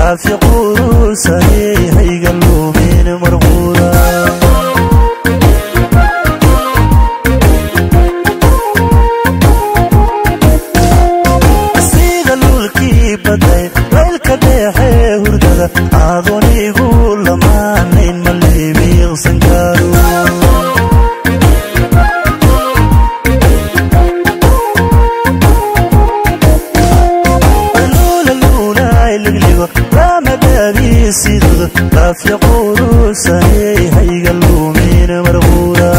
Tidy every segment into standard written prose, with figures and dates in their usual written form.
laafi qurusanay hayga lumin marquura sida lulkii baday laylka dhexe hurdada adoonigu lamaanayn ma libiqsan karo laafi qurusanay hayga lumin marquura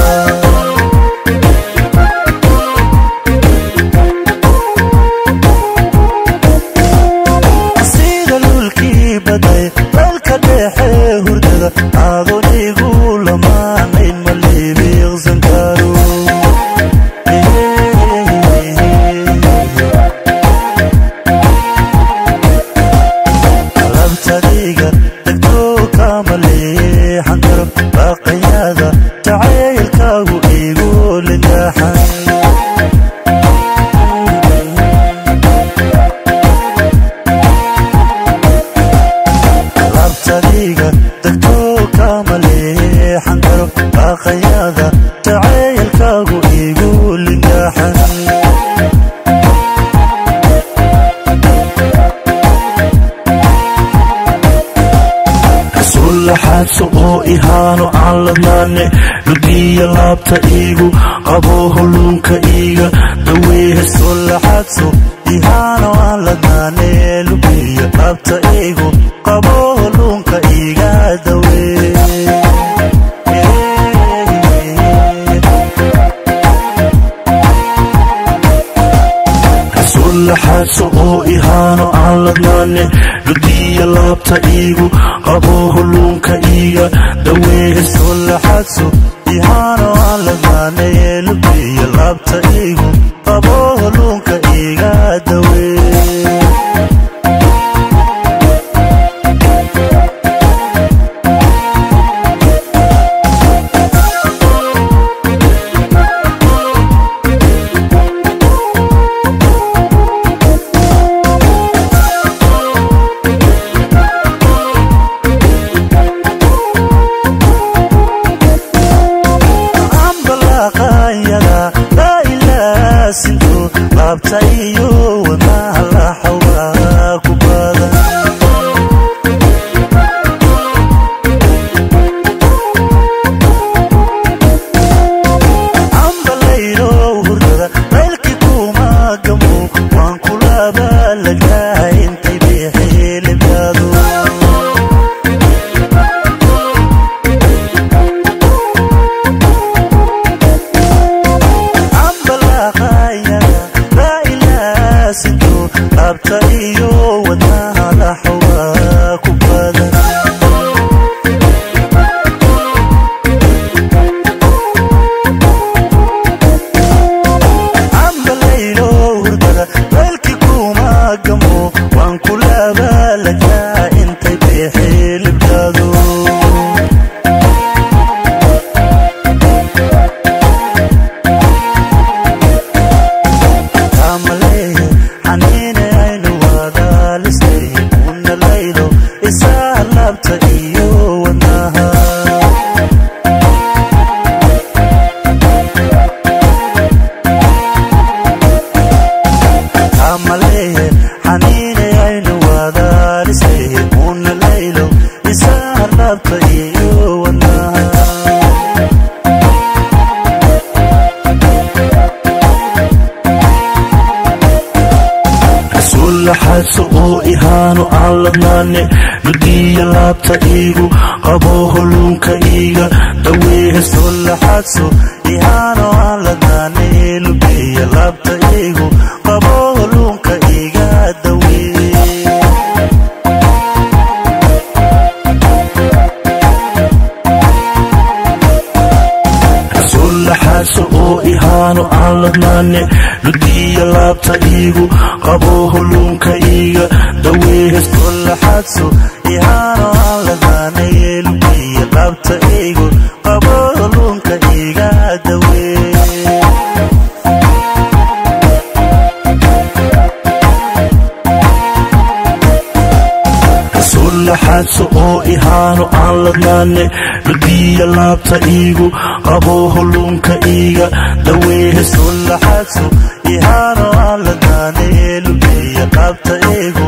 sida lulkii baday laylka dhexe hurdada adoonigu lamaanayn ma libiqsan karo labtadiga degto kama leexan karo baaqayada jacaylkaagu igu lindaaxan labtadiga degto kama leexan karo baaqayada jacaylkaagu igu lindaaxan xaadso oo ihaano aan ladnaane lubiya laabta iigu qabo hulluunka iiga daweehe sulaxaadso ihaano aan ladnaane lubiya laabta iigu qabo hulluunka iiga dawee sulaxaadso oo ihaano aan ladnaane lubiya laabta iigu qabo hulluunka iiga daweehe sulaxaadso ihaano aan ladnaane lubiya laabta iigu qabo hulluunka iiga dawee laabta iyo wadnaha la xawaa ku badan ambalayro hurdada laylkii kuma gamo waan kulaba lagaa intay bixilibyaado laabta iyo wadnaha la xawaa ku badan ambalaylo hurdada laylkii kuma gamo waan kulaba lagaa intay bixilibdaado laabta iyo wadnaha amalehe xaniine aynu wadaalisay una laylo isaa laabta iyo wadnaha sulaxaadso oo ihaano aan ladnaane lubiya laabta iigu qabo hulluunka iiga daweehe sulaxaadso ihaano aan ladnaane lubiya laabta iigu qabo hulluunka iiga dawee sulaxaadso oo ihaano aan ladnaane lubiya laabta iigu qabo hulluunka iiga daweehe sulaxaadso ihaano aan ladnaane lubiya laabta iigu qabo hulluunka iiga dawee Laxaadso oo ihaano aan ladnaane, ludiya laabta iigu qabo, holluunka iiga daweehe. Laxaadso ihaano aan ladnaane, lubiya laabta iigu